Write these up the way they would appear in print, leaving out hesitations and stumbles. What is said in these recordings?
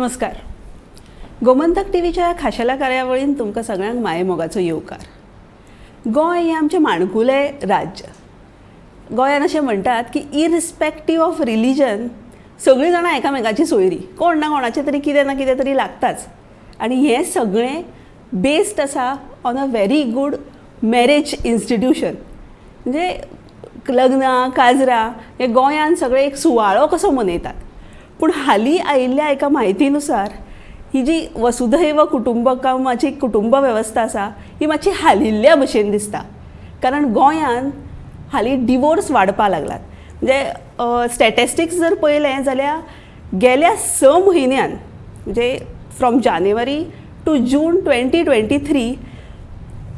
नमस्कार. गोमंतक टीव्हीच्या खाशेल्या कार्यावळीन तुमकां सगळ्यांक मायेमोगाचो येवकार. गोंय हें आमचें माणकुलें राज्य. गोंयान अशें म्हणटात की इरिस्पेक्टीव ऑफ रिलीजन सगळीं जाणां एकामेकाची सोयरी, कोण ना कोणाचें तरी कितें ना कितें तरी लागताच आनी हें सगळें बेस्ड आसा on a very good marriage institution. म्हणजे लग्नां काजरां हे गोंयान सगळें एक सुवाळो कसो मनयतात. पूण हालीं आयिल्ल्या एका म्हायतीनुसार ही जी वसुधैव कुटुंबकमाची कुटुंब वेवस्था आसा ही मातशी हालिल्ल्या भशेन दिसता, कारण गोंयान हालीं डिवोर्स वाडपा लागलात. म्हणजे स्टॅटिस्टिक्स जर पळयलें जाल्यार गेल्या 6 म्हयन्यान, म्हणजे from January to June 2023,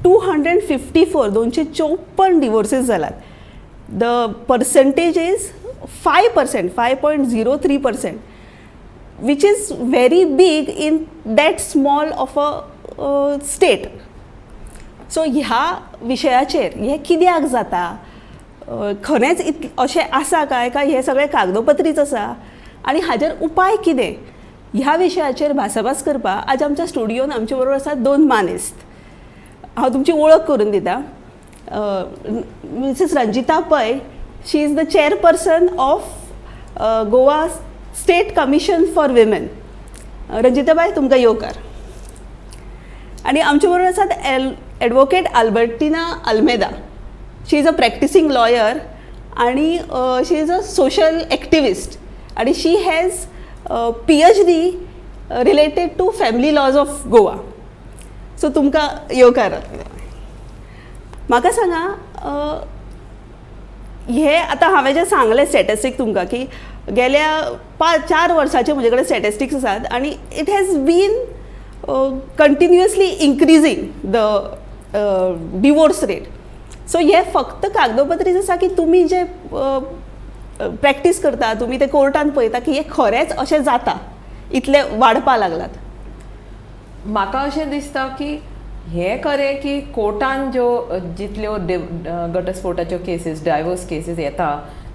254, 254 divorces जालात. The percentage is 5%, 5.03%, which is very big in that small of a state. So ह्या विशयाचेर हें कित्याक जाता, खरेंच अशें आसा काय, काय हें सगळें कागदोपत्रीच आसा आनी हाजेर उपाय कितें, ह्या विशयाचेर भासाभास करपाक आज आमच्या स्टुडियोन आमचे बरोबर आसात दोन मानेस्त. हांव तुमची वळख करून दिता. Mrs Ranjita Pai, she is the chairperson of Goa State Commission for Women. रंजिताबाय, तुमकां येवकार. आनी आमचे बरोबर आसात L advocate Albertina Almeida. She is a practicing lawyer आणि she is a social activist आणि she has PhD related to family laws of Goa. So तुमकां येवकार. म्हाका सांगा, हे आतां हांवें जें सांगलें स्टॅटिस्टीक तुमकां की गेल्या 5-4 वर्साचे म्हजे कडेन स्टॅटिस्टिक्स आसात आनी it has been continuously increasing, the divorce rate. So हे फक्त कागदोपत्रीच आसा की तुमी जे प्रॅक्टीस करता, तुमी ते कोर्टान पळयता की हे खरेंच अशें जाता, इतले वाडपा लागलात? म्हाका अशें दिसता की हें खरें की कोर्टान ज्यो जितल्यो घटस्फोटाच्यो केसीस, डायवोर्स केसीस येता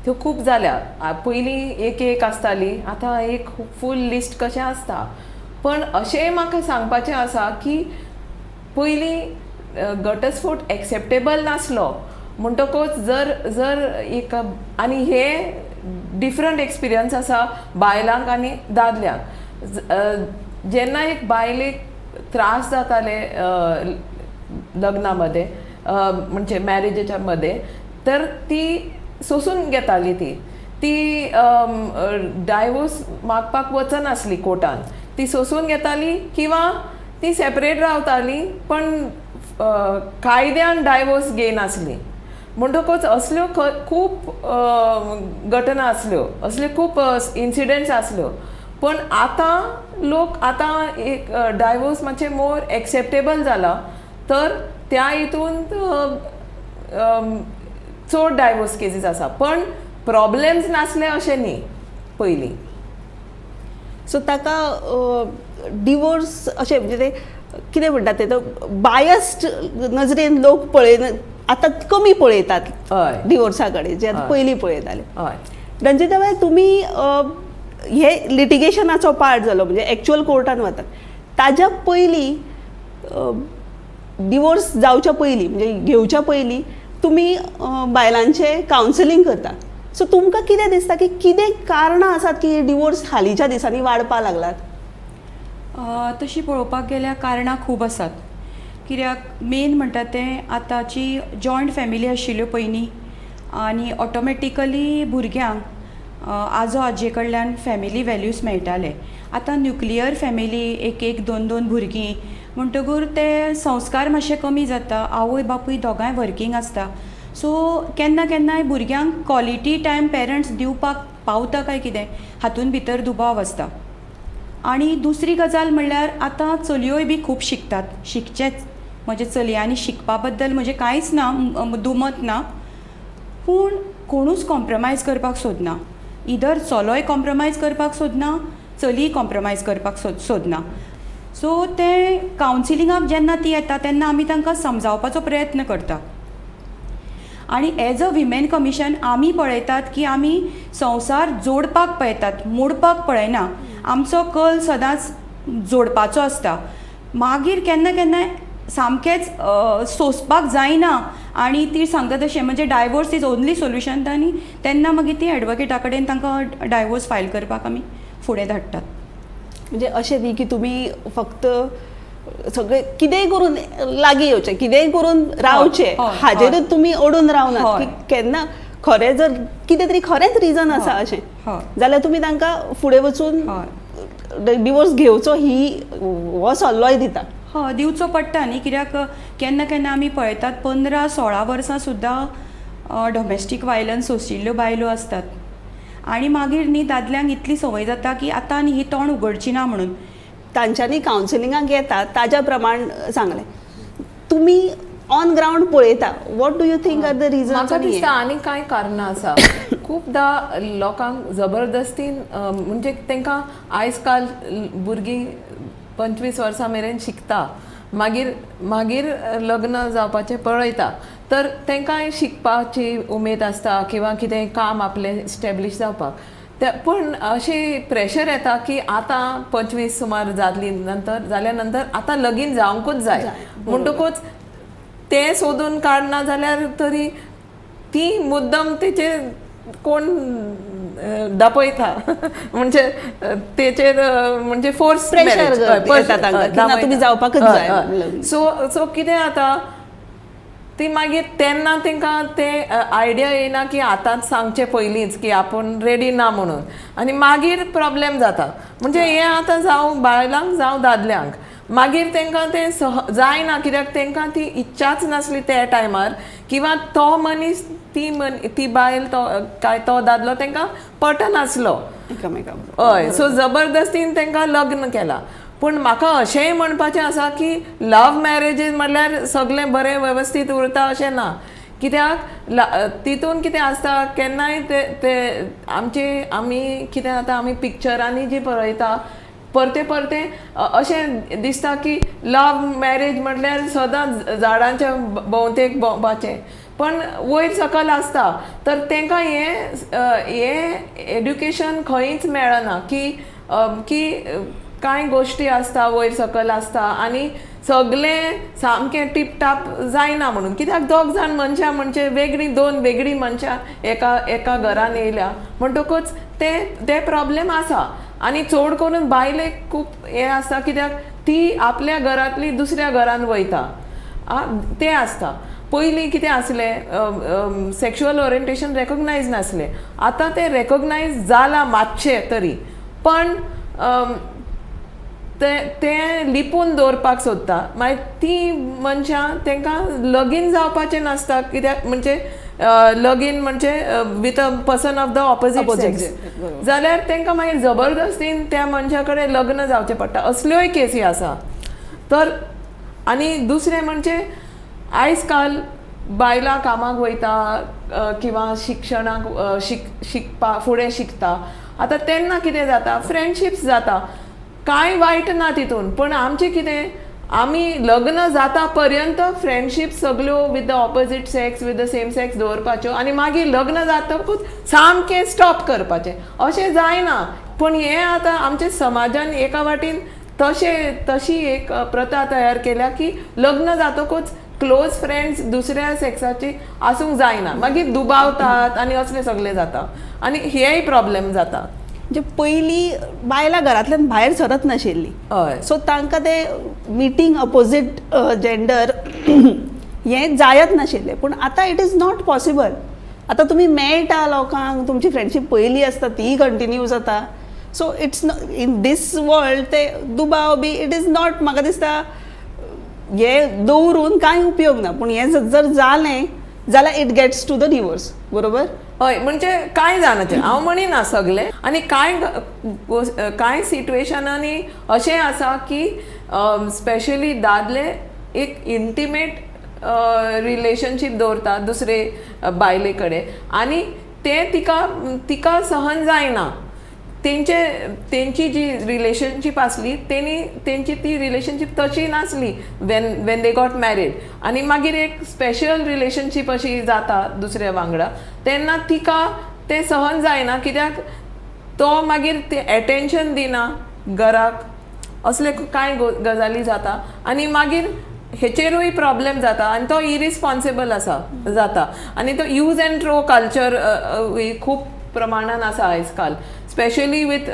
त्यो खूब जाल्या. पयलीं एक एक आसताली, आतां एक फूल लिस्ट कशें आसता. पण अशेंय म्हाका सांगपाचें आसा की पयलीं घटस्फोट एक्सेप्टेबल नासलो, म्हणटकूच जर जर एक आनी हे डिफरंट एक्सपिरियन्स आसा बायलांक आनी दादल्यांक. जेन्ना एक बायलेक त्रास जाताले लग्ना मध्ये, म्हणजे मॅरेजीच्या मध्ये, तर ती सोसून घेताली. ती ती डायवोर्स मागपाक वचनासली कोर्टान. ती सोसून घेताली किंवा ती सेपरेट रावताली, पण कायद्यान डायवोर्स घेयनासली. म्हणटकूच असल्यो खूब घटना आसल्यो, असल्यो खूब इन्सिडंट्स आसल्यो. पण आतां लोक आतां एक डायवोर्स मातशें मोर एक्सेप्टेबल जाला, तर त्या हितून चड डायवोर्स केसीस आसा. पण प्रॉब्लेम्स नासले अशें न्ही पयलीं. सो ताका डिवोर्स अशें म्हणजे ते कितें म्हणटात ते, बायस्ड नजरेन लोक पळयन, आतां कमी पळयतात डिवोर्सा कडेन, जे आतां पयलीं पळयताले. रंजिताबाय, तुमी हे लिटिगेशनाचो पार्ट जालो, म्हणजे एक्चुअल कोर्टान वतात. ताज्या पयलीं, डिवोर्स जावच्या पयलीं, म्हणजे घेवच्या पयलीं तुमी बायलांचें कावन्सिलींग करता. सो तुमकां कितें दिसता की कितें कारणां आसात की डिवोर्स हालींच्या दिसांनी वाडपाक लागलात? तशी पळोवपाक गेल्यार कारणां खूब आसात, कित्याक मेन म्हणटा तें आतांची जॉयंट फॅमिली आशिल्ल्यो पयलीं आनी ऑटोमॅटिकली भुरग्यांक आजो आजये कडल्यान फॅमिली वेल्यूज मेळटाले. आतां न्युक्लियर फॅमिली, एक एक दोन दोन भुरगीं, म्हणटकूर ते संस्कार मातशे कमी जाता. आवय बापूय दोगांय वर्कींग आसता, सो केन्ना केन्नाय भुरग्यांक क्वॉलिटी टायम पेरंट्स दिवपाक पावता काय कितें हातून भितर दुबाव आसता. आनी दुसरी गजाल म्हणल्यार आतां चलयोय बी खूब शिकतात. शिकचेंच, म्हज्या चलयांनी शिकपा बद्दल म्हजें कांयच ना, दुमत ना, पूण कोणूच कॉम्प्रोमायज करपाक सोदना. इदर चलोय कॉम्प्रोमायज करपाक सोदना, चलीय कॉम्प्रोमायज करपाक सोदना. सो तें कावन्सिलिंगाक जेन्ना ती येता तेन्ना आमी तांकां समजावपाचो प्रयत्न करता आनी एज अ विमेन कमिशन आमी पळयतात की आमी संवसार जोडपाक पळयतात, मोडपाक पळयना. आमचो कल सदांच जोडपाचो आसता. मागीर केन्ना केन्नाय सामकेंच सोंसपाक जायना आनी ती सांगता तशें म्हणजे डायवोर्स is only solution आनी तेन्ना मागीर ती एडवोकेटा कडेन तांकां डायवोर्स फायल करपाक आमी फुडें धाडटात. म्हणजे अशें न्ही की तुमी फक्त सगळे कितेंय करून लागीं येवचें, कितेंय करून रावचें, हाजेरूच तुमी अडून रावनात की केन्ना खरें जर कितें तरी खरेंच रिजन आसा अशें जाल्यार तुमी तांकां फुडें वचून डिवोर्स घेवचो ही हो सल्लोय दिता. हय, दिवचो पडटा न्ही, कित्याक केन्ना केन्ना आमी पळयतात 15-16 वर्सां सुद्दां डोमेस्टीक वायलन्स सोंशिल्ल्यो बायलो आसतात आनी मागीर न्ही दादल्यांक इतली संवय जाता की आतां आनी ही तोंड उगडची ना म्हणून. तांच्यांनी कावन्सिलिंगाक येता ताज्या प्रमाण सांगलें, तुमी ऑन ग्रावंड पळयता, what do you think are the reasons? म्हाका दिसता आनी कांय कारणां आसा. खुबदां लोकांक जबरदस्तीन म्हणजे तांकां आयज काल भुरगीं 25 वर्सां मेरेन शिकता, मागीर मागीर लग्न जावपाचें पळयता, तर तांकां शिकपाची उमेद आसता किंवा कितें काम आपलें इस्टेब्लीश जावपाक, पूण अशें प्रेशर येता की आतां 25 सुमार जातली नंतर जाल्या नंतर आतां लगीन जावंकूच जाय, म्हणटकूच तें सोदून काडना जाल्यार तरी ती मुद्दम तेचेर कोण दापयता म्हणजे तेचेर म्हणजे फोर्स प्रेशर येता तांकां तुमी जावपाकच जाय. सो सो कितें जाता ती मागीर तेन्ना तांकां ते आयडिया येयना की आतांच सांगचें पयलींच की आपूण रेडी ना म्हणून, आनी मागीर प्रॉब्लेम जाता. म्हणजे हें आतां जावं बायलांक जावं दादल्यांक मागीर तांकां तें जायना, कित्याक तांकां ती इच्छाच नासली त्या टायमार, किंवा तो मनीस ती बायल तो काय तो दादलो तांकां पटनासलो एकामेका, हय, सो जबरदस्तीन तांकां लग्न केलां. पूण म्हाका अशेंय म्हणपाचें आसा की लव मॅरेजीस म्हणल्यार सगळें बरें वेवस्थीत उरता अशें ना, कित्याक तितून कितें आसता केन्नाय ते ते आमचे आमी कितें जाता आमी पिक्चरांनी जी पळयता परते परते अशें दिसता की लव मॅरेज म्हटल्यार सदांच झाडांच्या भोंवतेक भोंवपाचें, पण वयर सकल आसता. तर तांकां हें हें एड्युकेशन खंयच मेळना की की कांय गोश्टी आसता वयर सकल आसता आनी सगळें सामकें टिपटाप जायना म्हणून, कित्याक दोग जाण मनशां म्हणजे वेगळीं दोन वेगळीं मनशां एका एका घरान येयल्या म्हणटकूच ते ते प्रॉब्लेम आसा. आनी चड करून बायलेक खूब हें आसता कित्याक ती आपल्या घरांतली दुसऱ्या घरान वयता, तें आसता. पयलीं कितें आसलें सेक्शुअल ओरिएंटेशन रेकॉग्नायज नासलें, आतां तें रेकॉग्नायज जालां मातशें तरी, पण तें लिपून दवरपाक सोदता. मागीर ती मनशां तांकां लगीन जावपाचें नासता, कित्याक म्हणजे लगीन म्हणजे with a person of the opposite sex जाल्यार तांकां मागीर जबरदस्तीन त्या मनशा कडेन लग्न जावचें पडटा, असल्योय केसी आसा. तर आनी दुसरें म्हणजे आयज काल बायलां कामाक वयता किंवा शिक्षणाक शिकपा फुडें शिकता, आतां तेन्ना कितें जाता फ्रेंडशिप्स जाता, कांय वायट ना तितून, पण आमचें कितें आमी लग्न जाता पर्यंत फ्रेंडशीप सगळ्यो with the opposite sex with the same sex दवरपाच्यो आनी मागीर लग्न जातकूच सामकें स्टॉप करपाचें, अशें जायना. पूण हें आतां आमच्या समाजान एका वाटेन तशें तशी एक प्रथा तयार केल्या की लग्न जातकूच क्लोज फ्रेंड्स दुसऱ्या सेक्साची आसूंक जायना, मागीर दुबावतात आनी असलें सगळें जाता आनी हेय प्रॉब्लेम जाता. म्हणजे पयलीं बायलां घरांतल्यान भायर सरत नाशिल्लीं, हय, सो तांकां ते मिटींग अपोजीट जेंडर हें जायत नाशिल्लें, पूण आतां it is not possible. आतां तुमी मेळटा लोकांक, तुमची फ्रेंडशीप पयलीं आसता ती कंटिन्यू जाता. So it's in this world ते दुबाव बी it is not, म्हाका दिसता हें दवरून कांय उपयोग ना, पूण हें जर जालें जाल्यार it gets to the divorce, बरोबर? हय, म्हणजे कांय जाणाचें हांव म्हणिना सगळें, आनी कांय कांय सिट्युएशनांनी अशें आसा की स्पेशली दादले एक इंटिमेट रिलेशनशीप दवरता दुसरे बायले कडेन आनी तें तिका तिका सहन जायना. तेंची जी रिलेशनशीप आसली तेणी तेंची ती रिलेशनशीप तशी नासली when they got married, आनी मागीर एक स्पेशल रिलेशनशीप अशी जाता दुसऱ्या वांगडा, तेन्ना तिका तें सहन जायना, कित्याक तो मागीर ते एटेन्शन दिना घराक. असले कांय गजाली जाता आनी मागीर हेचेरूय प्रॉब्लेम जाता आनी तो इरिस्पॉन्सिबल आसा जाता आनी तो यूज अँड थ्रो कल्चर खूब प्रमाणान आसा आयज काल, स्पेशली विथ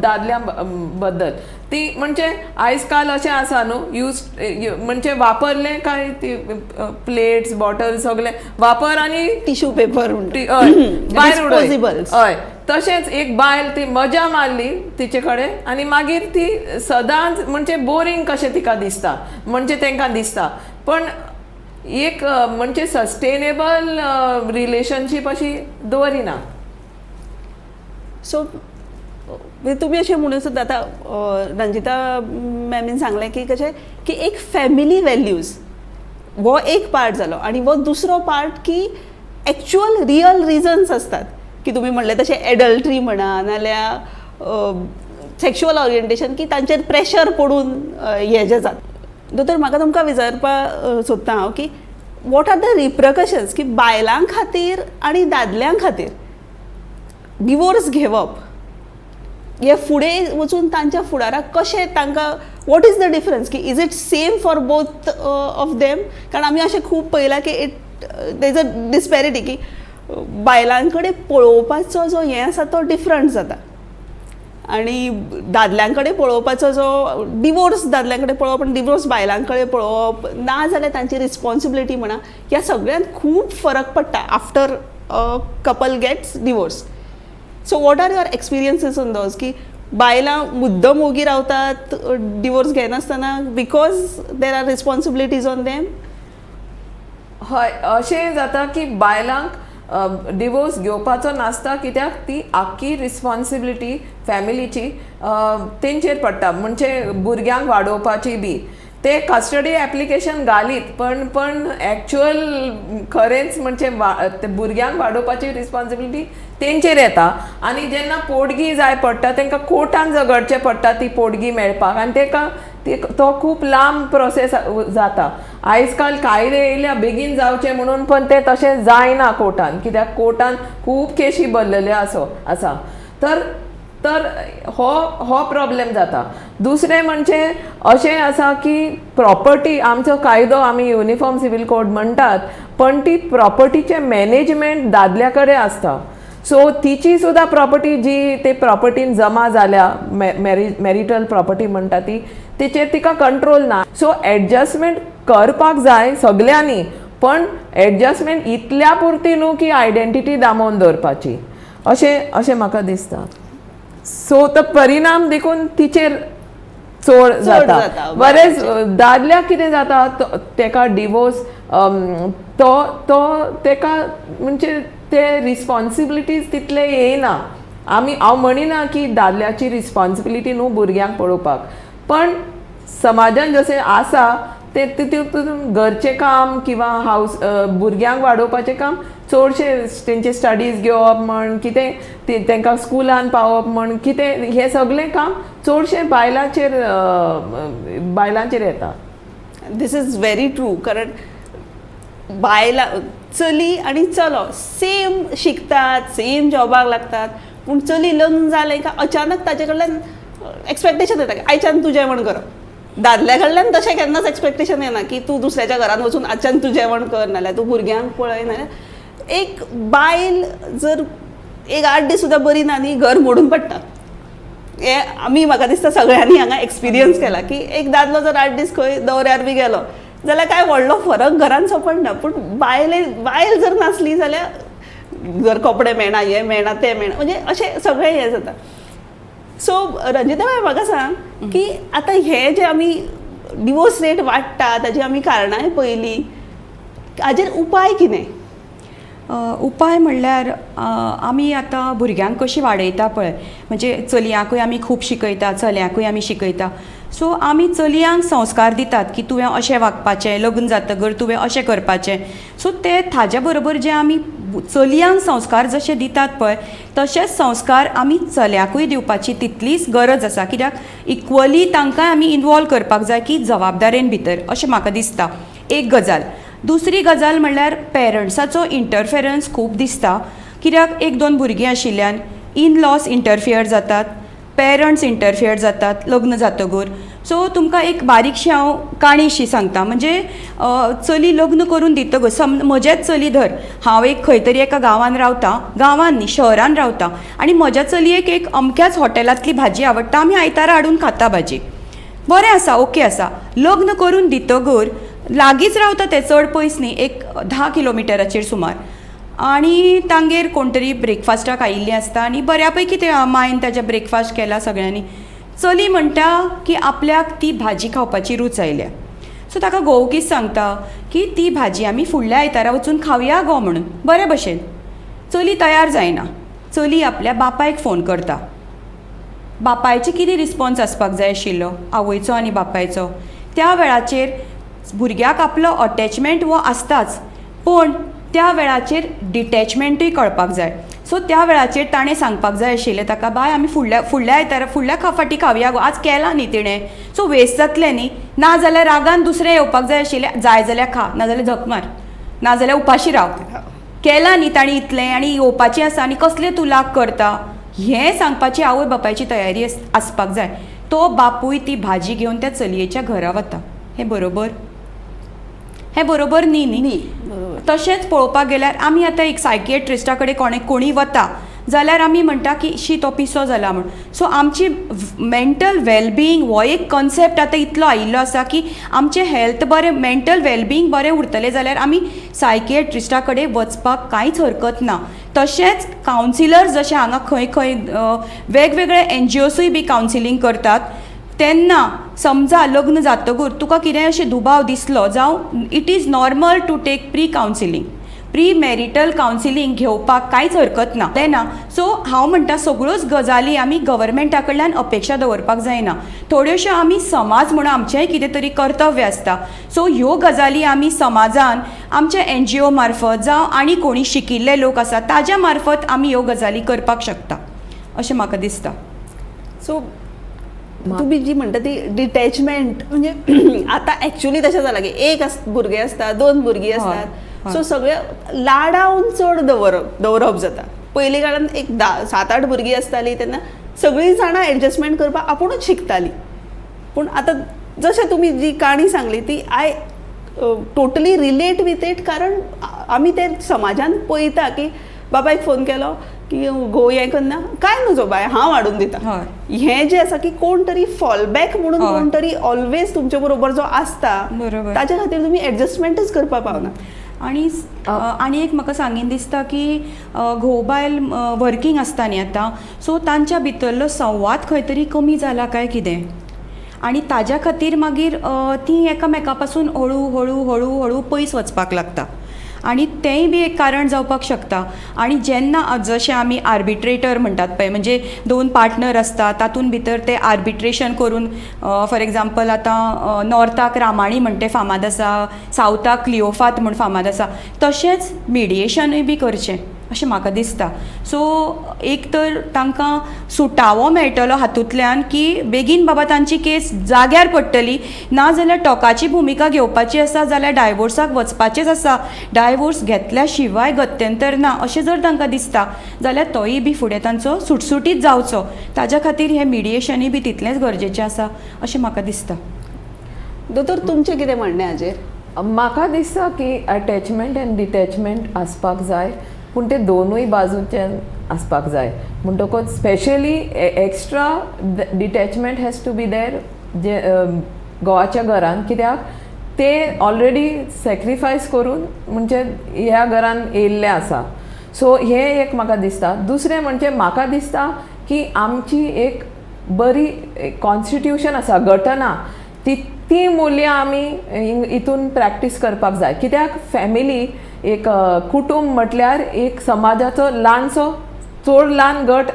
दादल्या बद्दल. ती म्हणजे आयज काल अशें आसा न्हू, यूज म्हणजे वापरले काय ती प्लेट्स, बॉटल सगळे वापर आनी टिश्यू पेपर. ती हय, भायर उडय. डिस्पोजेबल्स. हय, तशेंच एक बायल ती मजा मारली तिचे कडेन आनी मागीर ती सदांच म्हणजे बोरींग कशें तिका दिसता, म्हणजे तांकां दिसता. पण एक म्हणजे सस्टेनेबल रिलेशनशीप अशी दवरिना. सो तुमी अशें म्हणून सुद्दां आतां रंजिता मॅमीन सांगलें की कशें की एक फॅमिली व्हॅल्यूज हो एक पार्ट जालो आनी हो दुसरो पार्ट की एक्चुअल रियल रिजन्स आसतात की तुमी म्हणलें तशें एडल्ट्री म्हणा नाल्यार सेक्शुअल ओरिएंटेशन, की तांचेर प्रेशर पडून हें जें जाता. दोतोर, म्हाका तुमकां विचारपा सोदता हांव की what are the repercussions की बायलां खातीर आनी दादल्यां खातीर डिवोर्स घेवप हे फुडें वचून तांच्या फुडाराक कशें तांकां, what is the difference, की is it same for both of them? कारण आमी अशें खूब पळयलां की it there is a disparity, की बायलां कडेन पळोवपाचो जो हें आसा तो डिफरंट जाता आनी दादल्यां कडेन पळोवपाचो जो, डिवोर्स दादल्यां कडेन पळोवप आनी डिवोर्स बायलां कडेन पळोवप, ना जाल्यार तांची रिस्पॉन्सिबिलिटी म्हणा, ह्या सगळ्यांत खूब फरक पडटा after couple gets divorce. So what are your experiences on those, की बायलां मुद्दम ओगी रावतात डिवोर्स घेनासतना because there are responsibilities on them? हय, अशें जाता की बायलांक डिवोर्स घेवपाचो नासता, कित्याक ती आख्खी रिस्पॉन्सिबिलिटी फॅमिलीची तेंचेर पडटा, म्हणजे भुरग्यांक वाडोवपाची बी. ते कस्टडी एप्लिकेशन घालीत पण एक्चुअल खरेंच म्हणजे ते भुरग्यांक वाडोवपाची रिस्पॉन्सिबिलिटी तेंचेर येता. आनी जेन्ना पोटगी जाय पडटा, तांकां कोर्टान झगडचें पडटा ती पोटगी मेळपाक आनी ताका तो खूब लांब प्रोसेस जाता. आयज काल कायदे येयल्या बेगीन जावचे म्हणून, पण ते तशें जायना कोर्टान, कित्याक कोर्टान खूब केशी भरलेल्यो आसो आसा. तर तर हो हो प्रॉब्लेम जाता. दुसरें म्हणजे अशें आसा की प्रॉपर्टी, आमचो कायदो आमी युनिफॉर्म सिवील कोड म्हणटात, पण ती प्रॉपर्टीचें मॅनेजमेंट दादल्या कडेन आसता. सो तिची सुद्दां प्रॉपर्टी जी ते प्रॉपर्टीन जमा जाल्या, मॅरिटल प्रॉपर्टी म्हणटा ती, तेचेर तिका कंट्रोल ना. सो एडजस्टमेंट करपाक जाय सगल्यांनी, पण एडजस्टमेंट इतल्या पुरती न्हू की आयडेंटिटी दामोवन दवरपाची, अशें म्हाका दिसता. सो तो परिणाम देखून तिचेर चड जाता. जाता. बरेच दादल्याक कितें जाता, तेका डिवोर्स तो तो तेका म्हणजे ते रिस्पॉन्सिबिलिटीज तितले येयना. आमी हांव म्हणिना की दादल्याची रिस्पॉन्सिबिलिटी न्हू भुरग्यांक पळोवपाक, पण समाजान जशें आसा ते तितून घरचें काम किंवा हावस भुरग्यांक वाडोवपाचें काम चडशें, तेंचे स्टडीज घेवप म्हण कितें, तांकां स्कुलान पावप म्हण कितें, हें सगळें काम चडशें बायलांचेर येता. This is very true, कारण बायलां, चली आनी चलो सेम शिकतात, सेम जॉबाक लागतात, पूण चली लग्न जालें काय अचानक ताजे कडल्यान एक्सपेक्टेशन येता की आयच्यान तूं जेवण करप. दादल्या कडल्यान तशें केन्नाच एक्सपेक्टेशन येना की तूं दुसऱ्याच्या घरान वचून आजच्यान तूं जेवण कर, नाल्यार तूं भुरग्यांक पळय. नाल्यार एक बायल जर एक 8 दीस सुद्दां बरी ना न्ही, घर मोडून पडटा. हे आमी म्हाका दिसता सगळ्यांनी हांगा एक्सपिरियन्स केला की एक दादलो जर 8 दीस खंय दौऱ्यार बी गेलो जाल्यार काय व्हडलो फरक घरान सपडना, पूण बायल जर नासली जाल्यार जर कपडे मेळना, हें मेळना, तें मेळना, म्हणजे अशें सगळें हें जाता. सो रंजिता बाय, म्हाका सांग की आतां हे जे आमी डिवोर्स रेट वाडटा ताजी आमी कारणांय पळयली, हाजेर उपाय कितें? उपाय म्हणल्यार आमी आतां भुरग्यांक कशीं वाडयता पळय, म्हणजे चलयांकूय आमी खूब शिकयता, चल्यांकूय आमी शिकयता. सो आमी चलयांक संस्कार दितात की तुवें अशें वागपाचें, लग्न जातकर तुवें अशें करपाचें. सो ते ताजे बरोबर जे आमी चलयांक संस्कार जशे दितात पळय, तशेंच संस्कार आमी चल्यांकूय दिवपाची तितलीच गरज आसा, कित्याक इक्वली तांकांय आमी इनवॉल्व करपाक जाय की जबाबदारेन भितर, अशें म्हाका दिसता. एक गजाल. दुसरी गजाल म्हणल्यार पेरंट्साचो इंटरफेरन्स खूब दिसता, कित्याक एक दोन भुरगीं आशिल्ल्यान इन लॉस इंटरफियर जातात, पेरंट्स इंटरफियर जातात लग्न जातगूर. सो तुमकां एक बारीकशी हांव काणीशी सांगता. म्हणजे चली लग्न करून दितकच, म्हजेंच चली धर, हांव एक खंय तरी एका गांवान रावता, गांवान न्ही, शहरान रावता आनी म्हज्या चलयेक एक अमक्याच हॉटेलांतली भाजी आवडटा, आमी आयतारा हाडून खाता भाजी. बरें आसा, ओके आसा. लग्न करून दितगूर लागींच रावता तें, चड पयस न्ही, एक 10 किलोमिटराचेर सुमार. आनी तांगेर कोण तरी ब्रेकफास्टाक आयिल्लीं आसता आनी बऱ्या पैकी ते मायन ताजे ब्रेकफास्ट केला सगळ्यांनी. चली म्हणटा की आपल्याक ती भाजी खावपाची रूच आयल्या. सो ताका घोव कितें सांगता की ती भाजी आमी फुडल्या आयतारा वचून खावया गो म्हणून. बरे भशेन चली तयार जायना. चली आपल्या बापायक फोन करता. बापायचे कितें रिस्पोन्स आसपाक जाय आशिल्लो, आवयचो आनी बापायचो त्या वेळाचेर? भुरग्याक आपलो अटॅचमेंट हो आसताच, पूण त्या वेळाचेर डिटॅचमेंटूय कळपाक जाय. सो त्या वेळाचेर ताणें सांगपाक जाय आशिल्लें ताका, बाय, आमी फुडल्या फुडल्या आयतारा फुडल्या फाटी खावया गो, आज केला न्ही तिणें, सो वेस्ट जातलें न्ही. ना जाल्यार रागान दुसरें येवपाक जाय आशिल्लें, जाय जाल्यार खा, नाजाल्यार झक मार, नाजाल्यार उपाशी राव. केलां न्ही ताणें इतलें आनी येवपाचें आसा आनी कसलें तूं लाग करता, हें सांगपाची आवय बापायची तयारी आसपाक जाय. तो बापूय ती भाजी घेवन त्या चलयेच्या घरा वता. हें बरोबर? हें बरोबर न्ही न्ही. न्ही, बरोबर. तशेंच पळोवपाक गेल्यार आमी आतां एक सायकिएट्रिस्टा कडेन कोणे कोणी वता जाल्यार आमी म्हणटा की शी, तो पिसो जाला म्हूण. सो आमची मेंटल वेलबिंग हो एक कॉन्सेप्ट आतां इतलो आयिल्लो आसा की आमचें हेल्थ बरें, मेंटल वेलबिंग बरें उरतलें जाल्यार आमी सायकिएट्रिस्टा कडेन वचपाक कांयच हरकत ना. तशेंच कावन्सिलर्स जशें हांगा खंय खंय वेगवेगळे एनजीओसूय बी कावन्सिलींग करतात. तेन्ना समजा लग्न जातकूर तुका कितेंय अशें दुबाव दिसलो जावं, it is normal to take pre counselling. Pre marital counselling घेवपाक कांयच हरकत ना तेन्ना. सो हांव म्हणटा, सगळ्योच गजाली आमी गव्हर्मेंटा कडल्यान अपेक्षा दवरपाक जायना. थोड्योश्यो आमी समाज म्हणून आमचेंय कितें तरी कर्तव्य आसता. सो ह्यो गजाली आमी समाजान आमच्या एनजीओ मार्फत जावं आनी कोणी शिकिल्ले लोक आसा ताज्या मार्फत आमी ह्यो गजाली करपाक शकता अशें म्हाका दिसता. सो तुम्ही जी म्हणटा ती डिटॅचमेंट, म्हणजे आतां एक्चुली तशें जालां की एक भुरगें आसता, दोन भुरगीं आसतात, सो सगळे लाडावन चड दवरप दवरप जाता. पयलीं काळान एक धा सात आठ भुरगीं आसतालीं तेन्ना सगळीं जाणां एडजस्टमेंट करपाक आपुणूच शिकतालीं. पूण आतां जशें तुमी जी काणी सांगली ती I totally relate with it, कारण आमी ते समाजान पळयता की बापायक फोन केलो की घोव हें करना, काय नजो बाय, हांव हाडून दिता. हें जें आसा की कोण तरी फॉल बॅक म्हणून कोण तरी ऑलवेज तुमचे बरोबर जो आसता, ताच्या खातीर तुमी एडजस्टमेंटच करपाक पावना. आनी एक म्हाका सांगीन दिसता की घोव बायल वर्कींग आसता न्ही आतां, सो तांच्या भितरलो संवाद खंय तरी कमी जाला काय कितें आनी ताज्या खातीर मागीर तीं एकामेका पासून हळू हळू हळू हळू पयस वचपाक लागता आनी तेंय बी एक कारण जावपाक शकता. आनी जेन्ना जशें आमी आर्बिट्रेटर म्हणटात पळय, म्हणजे दोन पार्टनर आसता, तातूंत भितर ते आर्बिट्रेशन करून, फॉर एग्जाम्पल आतां नॉर्थाक रामाणी म्हणटे फामाद आसा, सावथाक क्लियोफात म्हूण फामाद आसा, तशेंच मिडिएशनूय बी करचें अशें म्हाका दिसता. सो एक तर तांकां सुटावो मेळटलो हातूंतल्यान की बेगीन बाबा तांची केस जाग्यार पडटली. ना जाल्यार टोकाची भुमिका घेवपाची आसा जाल्यार डायवोर्साक वचपाचेंच आसा, डायवोर्स घेतल्या शिवाय गत्यंतर ना अशें जर तांकां दिसता जाल्यार तोय बी फुडें तांचो सुटसुटीत जावचो, ताज्या खातीर हें मिडिएशनूय बी तितलेंच गरजेचें आसा अशें म्हाका दिसता. दोतोर, तुमचें कितें म्हणणें हाजेर? म्हाका दिसता की अटॅचमेंट आनी डिटॅचमेंट आसपाक जाय, पूण ते दोनूय बाजूच्यान आसपाक जाय. म्हणटकूच specially extra detachment has to be there जे घोवाच्या घरान, कित्याक ते ऑलरेडी सॅक्रिफायस करून म्हणजे ह्या घरान येयल्ले आसा. सो हें एक म्हाका दिसता. दुसरें म्हणजे म्हाका दिसता की आमची एक बरी कॉन्स्टिट्युशन आसा, घटना, ती ती मूल्यां आमी हितून प्रॅक्टीस करपाक जाय, कित्याक फॅमिली एक कुटूंब म्हटल्यार एक समाजाचो ल्हानसो, चड ल्हान गट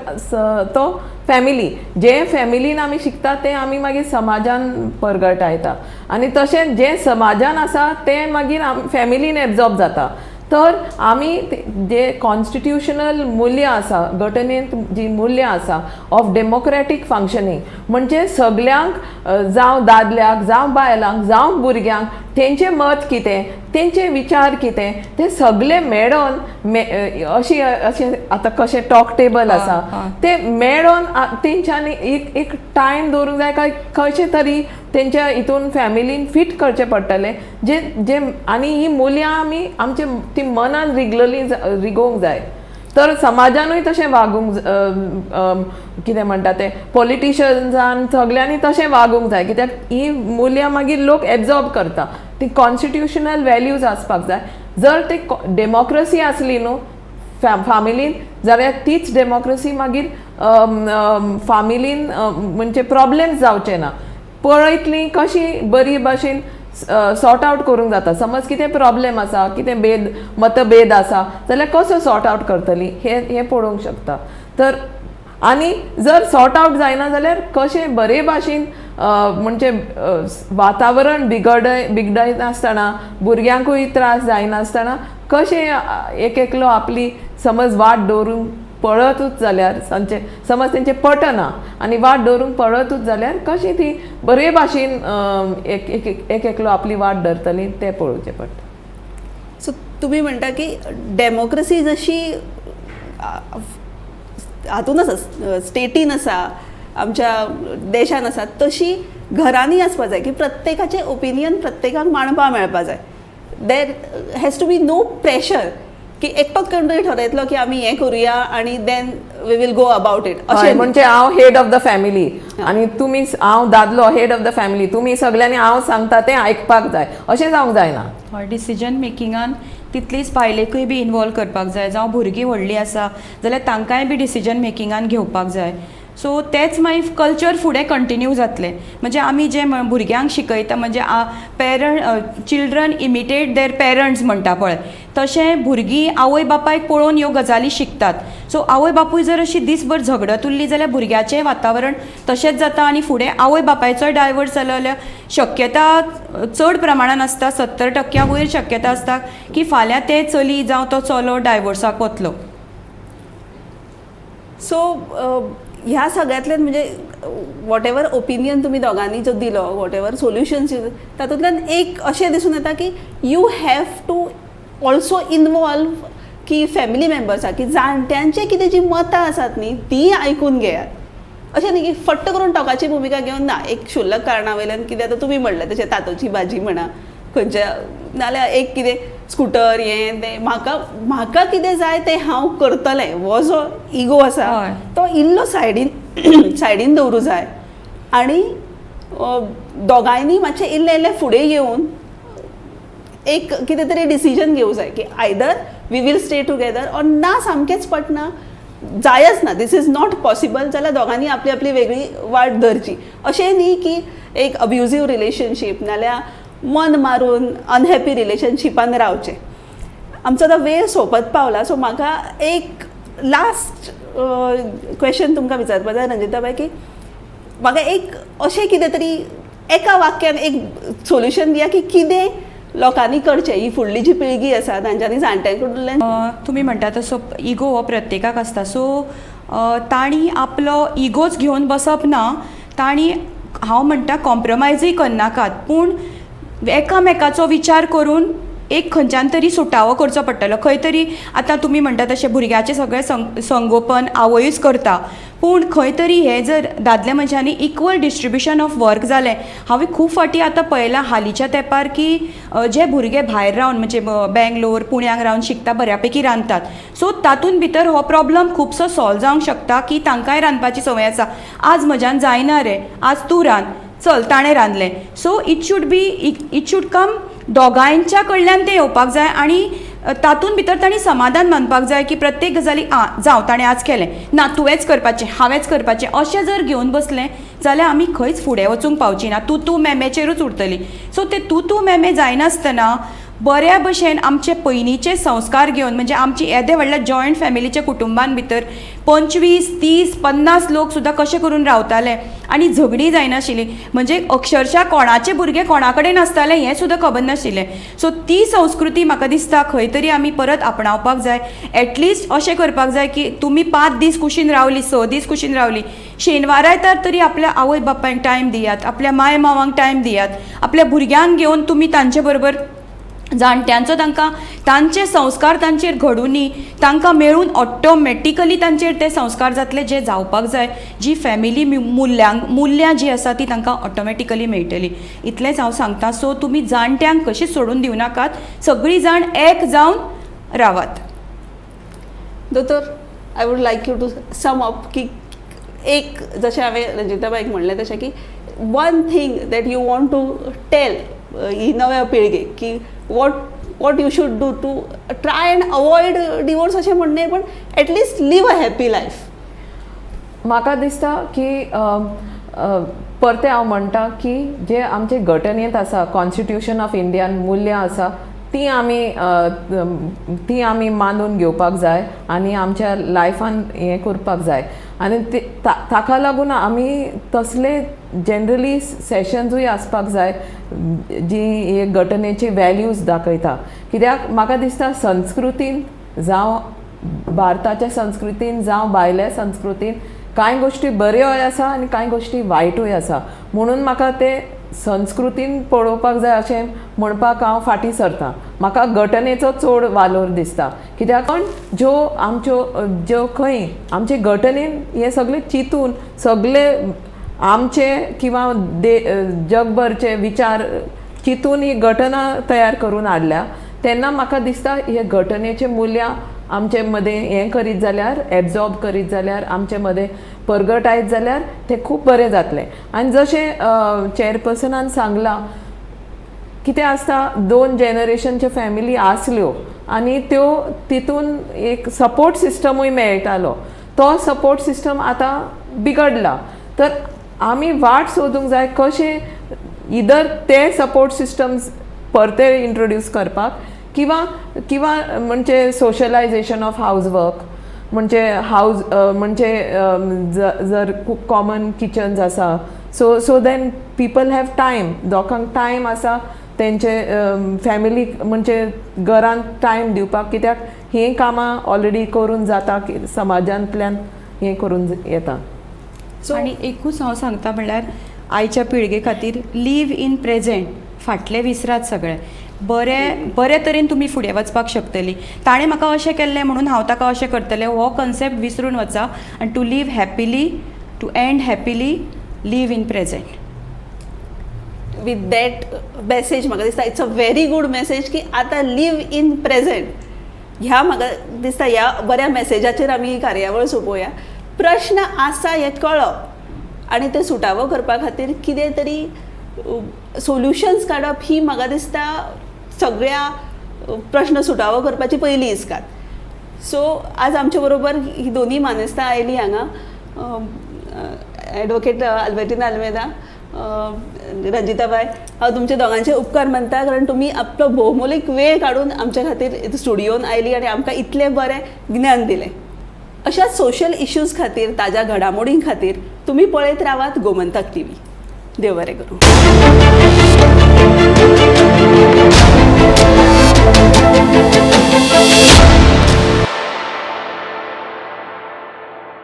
तो फॅमिली. जे फॅमिलीन आमी शिकता तें आमी मागीर समाजान परगटायता आनी तशेंच जें समाजान आसा तें मागीर फॅमिलीन एब्जॉर्ब जाता. तर आमी जे कॉन्स्टिट्युशनल मूल्यां आसा, घटनेंत जी मूल्यां आसा ऑफ डेमोक्रेटीक फंक्शनींग, म्हणजे सगल्यांक, जावं दादल्याक जावं बायलांक जावं भुरग्यांक, तेंचें मत कितें, तेंचे विचार कितें, ते सगळे मेळोन अशी अशें आतां कशें टॉक टेबल आसा, ते मेळोन तेंच्यांनी एक एक टायम दवरूंक जाय काय कशें तरी तेंच्या हितून फॅमिलीन फीट करचें पडटलें जे जे. आनी ही मूल्यां आमी आमचे ती मनान रिगलली, रिगोवंक जाय. तर समाजानूय तशें वागूंक, कितें म्हणटा ते, पॉलिटिशन्सान सगल्यांनी तशें वागूंक जाय, कित्याक ही मूल्यां मागीर लोक एब्जॉर्ब करता. ती कॉन्स्टिट्युशनल वॅल्यूज आसपाक जाय. जर ते डेमोक्रसी आसली न्हू फामिलीन जाल्यार तीच डेमोक्रसी मागीर फामिलीन म्हणजे प्रॉब्लेम्स जावचे ना. पळयतली कशी बरी भाशेन सॉर्ट आवट करूंक जाता. समज कितें प्रॉब्लेम आसा, कितें भेद मतभेद आसा जाल्यार कसो सॉर्ट आवट करतली हें हें पळोवंक शकता. तर आनी जर सॉर्ट आवट जायना जाल्यार कशें बरे भाशेन, म्हणजे वातावरण बिगडयनासतना, भुरग्यांकूय त्रास जायनासतना कशें एक एकलो आपली समज वाट दवरूंक पळतूच जाल्यार, सांचे समज तेंचें पटना आनी वाट दवरूंक पळतूच जाल्यार कशी ती बरे भाशेन एक एक एक एकलो आपली वाट धरतली तें पळोवचें पडटा. सो तुमी म्हणटा की डेमोक्रसी जशी हातून आसा, स्टेटीन आसा, आमच्या देशान आसा, तशी घरांनी आसपा जाय की प्रत्येकाचें ओपिनियन प्रत्येकाक मांडपा मेळपा जाय. There has to be no pressure की एकटोच कोण तरी ठरयतलो की आमी हें करुया आनी then we will go about it, अशें. म्हणजे हांव हेड ऑफ the family आनी तुमी, हांव दादलो हेड ऑफ the family, तुमी सगल्यांनी हांव सांगता तें आयकपाक जाय, अशें जावंक जायना. हय, डिसिजन मेकिंगान तितलीच बायलेकूय बी इनवॉल्व करपाक जाय. जावं भुरगीं व्हडलीं आसा जाल्यार तांकांय बी डिसिजन मेकिंगान घेवपाक जाय. सो तेंच मागीर कल्चर फुडें कंटिन्यू जातलें. म्हणजे आमी जें भुरग्यांक शिकयता, म्हणजे parent, children imitate their parents म्हणटा पळय, तशें भुरगीं आवय बापायक पळोवन ह्यो गजाली शिकतात. सो आवय बापूय जर अशी दीसभर झगडत उरली जाल्यार भुरग्याचें वातावरण तशेंच जाता आनी फुडें आवय बापायचोय डायवर्स जालो जाल्यार शक्यता चड प्रमाणान आसता. 70 टक्क्या वयर शक्यता आसता की फाल्यां तें चली जावं तो चलो डायवर्साक वतलो. सो ह्या सगळ्यांतल्यान, म्हणजे what ever opinion तुमी दोगांनी जो दिलो, what ever solutions, तातूंतल्यान एक अशें दिसून येता की you have to also involve की फॅमिली मेंबर्स की जाणट्यांचे कितें जी मतां आसात न्ही, तीं आयकून घेयात. अशें न्ही की फट्ट करून टोकाची भुमिका घेवन ना, एक क्षुल्लक कारणा वयल्यान कितें, आतां तुमी म्हणलें तशें तातोची भाजी म्हणा खंयच्या, नाल्यार एक कितें स्कुटर हें तें, म्हाका म्हाका कितें जाय तें हांव करतलें, हो जो इगो आसा तो इल्लो सायडीन सायडीन दवरूं जाय आनी दोगांयनी मातशें इल्लें इल्लें फुडें येवन एक कितें तरी डिसिजन घेवं जाय की either we will stay together or ना, सामकेंच पटना, जायच ना, this is not possible जाल्यार दोगांनी आपली आपली वेगळी वाट धरची. अशें न्ही की एक अब्युजीव रिलेशनशीप नाल्यार मन मारून अनहॅपी रिलेशनशिपान रावचें. आमचो आतां वेळ सोंपत पावला, सो म्हाका एक लास्ट क्वेश्चन तुमकां विचारपा जाय रंजिताबाय, की म्हाका एक अशें कितें तरी एका वाक्यान एक सोल्युशन दिया की कितें लोकांनी करचें, ही फुडली जी पिळगी आसा तांच्यांनी जाणट्यां कडल्यान. तुमी म्हणटा तसो इगो हो प्रत्येकाक आसता. सो तांणी आपलो इगोच घेवन बसप ना. तांणी, हांव म्हणटा, कॉम्प्रोमायजूय करनाकात, पूण एकामेकाचो विचार करून एक खंयच्यान तरी सुटावो करचो पडटलो खंय तरी. आतां तुमी म्हणटा तशें भुरग्याचें सगळें संगोपन आवयूच करता, पूण खंय तरी हें जर दादले मनशांनी इक्वल डिस्ट्रिब्युशन ऑफ वर्क जालें. हांवें खूब फावटी आतां पळयलां हालींच्या तेंपार की जे भुरगे भायर रावन, म्हणजे बेंगलोर, पुण्याक रावन शिकता, बऱ्यापैकी रांदतात. सो तातूंत भितर हो प्रॉब्लम खुबसो सॉल्व जावंक शकता की तांकांय रांदपाची संवय आसा, आज म्हज्यान जायना रे, आज तूं रांद, चल ताणें रांदलें. So it should be, it should come, दोगांयच्या कडल्यान तें येवपाक जाय आनी तातूंत भितर तांणी समाधान मानपाक जाय की प्रत्येक गजाली आं जावं ताणें आज केलें ना, तुवेंच करपाचें, हांवेंच करपाचें, अशें जर घेवन बसलें जाल्यार आमी खंयच फुडें वचूंक पावची ना. तूं तूं मेमेचेरूच उरतली. सो ते तूं तूं मेमे जायनासतना बऱ्या भशेन आमचे पयलींचे संस्कार घेवन, म्हणजे आमची येदे व्हडल्या जॉयंट फॅमिलीच्या कुटुंबान भितर 25, 30, 50 लोक सुद्दां कशें करून रावताले आनी झगडीं जायनाशिल्लीं, म्हणजे अक्षरशा कोणाचे भुरगे कोणा कडेन आसताले हें सुद्दां खबर नाशिल्लें. सो ती संस्कृती म्हाका दिसता खंय तरी आमी परत आपणावपाक जाय. एटलिस्ट अशें करपाक जाय की तुमी 5 दीस कुशीन रावली, 6 दीस कुशीन रावली, शेनवाराय तर तरी आपल्या आवय बापायक टायम दियात, आपल्या माय मावांक टायम दियात, आपल्या भुरग्यांक घेवन तुमी तांचे बरोबर जाणट्यांचो तांकां तांचे संस्कार तांचेर घडुनी, तांकां मेळून ऑटोमॅटिकली तांचेर ते संस्कार जातले जे जावपाक जाय. जी फॅमिली मुल्यां जी आसा ती तांकां ऑटोमॅटिकली मेळटली, इतलेंच हांव सांगता. सो तुमी जाणट्यांक कशीच सोडून दिवं नाकात, सगळीं जाण एक जावन रावात. दोतोर, I would like you to sum up की एक जशें हांवें रंजिताबाईक म्हणलें तशें की one thing that you want to tell ही नव्या पिळगेक की what you should do to try and avoid divorce अशें म्हणणे, पण at least live a happy life. म्हाका दिसता की परतें हांव म्हणटा की जे आमचे घटनेंत आसा, कॉन्स्टिट्युशन ऑफ इंडियान मुल्यां आसा, ती आमी मानून घेवपाक जाय आनी आमच्या लायफान हें करपाक जाय. आनी ते ताका लागून आमी तसले जनरली सेशन्सूय आसपाक जाय जी हे घटनेची वॅल्यूज दाखयता. कित्याक म्हाका दिसता संस्कृतीन जावं, भारताच्या संस्कृतीन जावं, भायल्या संस्कृतीन कांय गोश्टी बऱ्योय आसा आनी कांय गोश्टी वायटूय आसा. म्हणून म्हाका ते संस्कृतीन पळोवपाक जाय अशें म्हणपाक हांव फाटीं सरता. म्हाका घटनेचो चड वालोर दिसता, कित्याक पण ज्यो आमच्यो ज्यो खंय आमचे घटनेन हे सगळे चिंतून सगळे आमचे किंवा दे जगभरचे विचार चिंतून ही घटना तयार करून हाडल्या. तेन्ना म्हाका दिसता हे घटनेचे मुल्यां आमचे मदें हें करीत जाल्यार, एब्जॉर्ब करीत जाल्यार, आमचे मदें परगटायत जाल्यार तें खूब बरें जातलें. आनी जशें चेअरपर्सनान सांगलां, कितें आसता, दोन जेनरेशनच्यो फॅमिली आसल्यो आनी त्यो तितून एक सपोर्ट सिस्टमूय मेळटालो, तो सपोर्ट सिस्टम आतां बिगडला. तर आमी वाट सोदूंक जाय कशें इदर ते सपोर्ट सिस्टम्स परते इंट्रोड्यूस करपाक किंवा म्हणजे सोशलायझेशन ऑफ हावज वर्क, म्हणजे हावज म्हणजे जर खूब कॉमन किचन्स आसा, so then people have time, लोकांक टायम आसा तेंचे फॅमिलीक, म्हणजे घरांत टायम दिवपाक, कित्याक हीं कामां ऑलरेडी करून जाता, समाजांतल्यान हें करून येता. सो आनी एकूच हांव सांगता, म्हणल्यार आयच्या पिळगे खातीर, लीव इन प्रेझेंट. फाटलें विसरात सगळें, बरे बरे तरेन तुमी फुडें वचपाक शकतली. ताणें म्हाका अशें केल्लें म्हणून हांव ताका अशें करतलें हो कन्सेप्ट विसरून वचा आनी to live happily, to end happily, live in present. With that message, म्हाका दिसता it's a very good message की आतां लीव इन प्रेझेंट. ह्या म्हाका दिसता ह्या बऱ्या मेसेजाचेर आमी ही कार्यावळ सोंपोवया. प्रश्न आसा हें कळप आनी ते सुटावो करपा खातीर कितें तरी सोल्युशन्स काडप ही म्हाका दिसता सगळ्या प्रश्न सुटावो करपाची पयली इस्काद. सो आज आमचे बरोबर ही दोनी मानेस्तां आयलीं हांगा, एडवोकेट अल्बर्टिना आल्मेदा, रंजिताबाय, हांव तुमचे दोगांचे उपकार मानता, कारण तुमी आपलो भोवमोलीक वेळ काडून आमच्या खातीर स्टुडियोन आयली आनी आमकां इतलें बरें ज्ञान दिलें. अशा सोशल इश्यूज खातीर, ताज्या घडामोडीं खातीर तुमी पळयत रावात गोमंतक टीव्ही. देव बरें करूं.